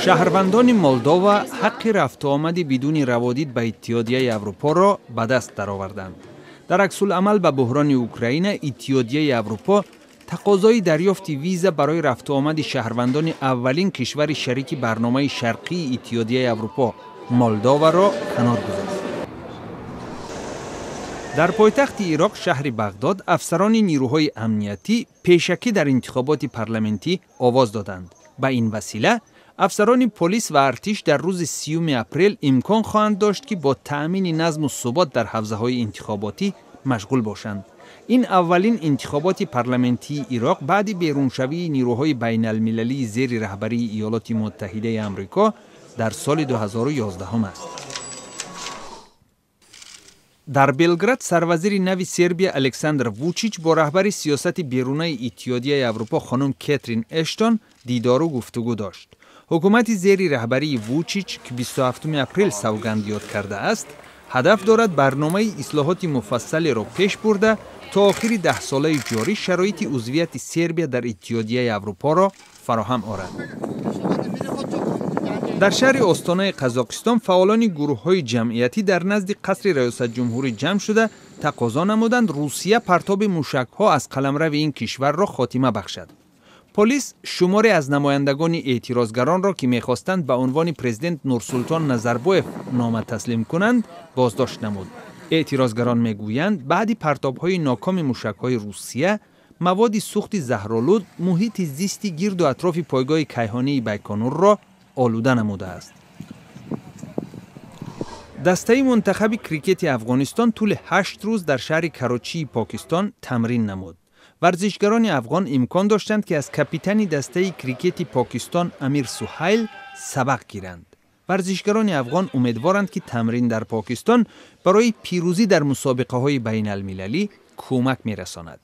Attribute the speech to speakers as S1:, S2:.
S1: Шаҳрвандони Молдова ҳаққи рафтуомади бидуни раводид ба Иттиҳодияи Аврупоро ба даст дароварданд. Дар аксулъамал ба буҳрони Украина, Иттиҳодияи Аврупо тақозои дарёфти виза барои рафтуомади шаҳрвандони аввалин кишвари шарики барномаи шарқии Иттиҳодияи Аврупо, Молдоваро, канор гузошт. Дар пойтахти Ироқ, шаҳри Бағдод, афсарони нирӯҳои амниятӣ пешакӣ дар интихоботи парламентӣ овоз доданд. Ба ин васила афсарони полис ва артиш дар рӯзи 30-уми апрел имкон хоҳанд дошт, ки бо таъмини назму субот дар ҳавзаҳои интихоботӣ машғул бошанд. Ин аввалин интихоботи парламентии Ироқ баъди беруншавии нирӯҳои байналмилалии зери раҳбарии Иёлоти Муттаҳидаи Амрико дар соли 2011 аст. Дар Белград сарвазири нави Сербия Александр Вучич бо раҳбари сиёсати берунаи Иттиҳодияи Аврупо хонум Кетрин Эштон дидору гуфтугӯ дошт. Ҳукумати зери раҳбарии Вучич, ки 27 апрел савганд ёд кардааст, ҳадаф дорад барномаи ислоҳоти муфассалеро пеш бурда, то охири даҳсолаи ҷорӣ шароити узвияти Сербия дар Иттиҳодияи Аврупоро фароҳам орад. Дар шаҳри Остонаи Қазоқистон фаъолони гурӯҳҳои ҷамъиятӣ дар назди қасри раёсатҷумҳурӣ ҷамъ шуда, тақозо намуданд, Русия партоби мушакҳо аз қаламрави ин кишварро хотима бахшад. Полис шуморе аз намояндагони эътирозгаронро, ки мехостанд ба унвони президент Нурсултон Назарбоев нома таслим кунанд, боздошт намуд. Эътирозгарон мегӯянд, баъди партобҳои нокоми мушакҳои Русия маводи сӯхти заҳролуд муҳити зисти гирду атрофи пойгоҳи кайҳонии Байконурро олуда намудааст. Дастаи мунтахаби крикети Афғонистон тӯли 8 рӯз дар шаҳри Карочии Покистон тамрин намуд. Варзишгарони афғон имкон доштанд, ки аз капитани дастаи крикети Покистон Амир Суҳайл сабақ гиранд. Варзишгарони афғон умедворанд, ки тамрин дар Покистон барои пирӯзӣ дар мусобиқаҳои байналмилалӣ кӯмак мерасонад.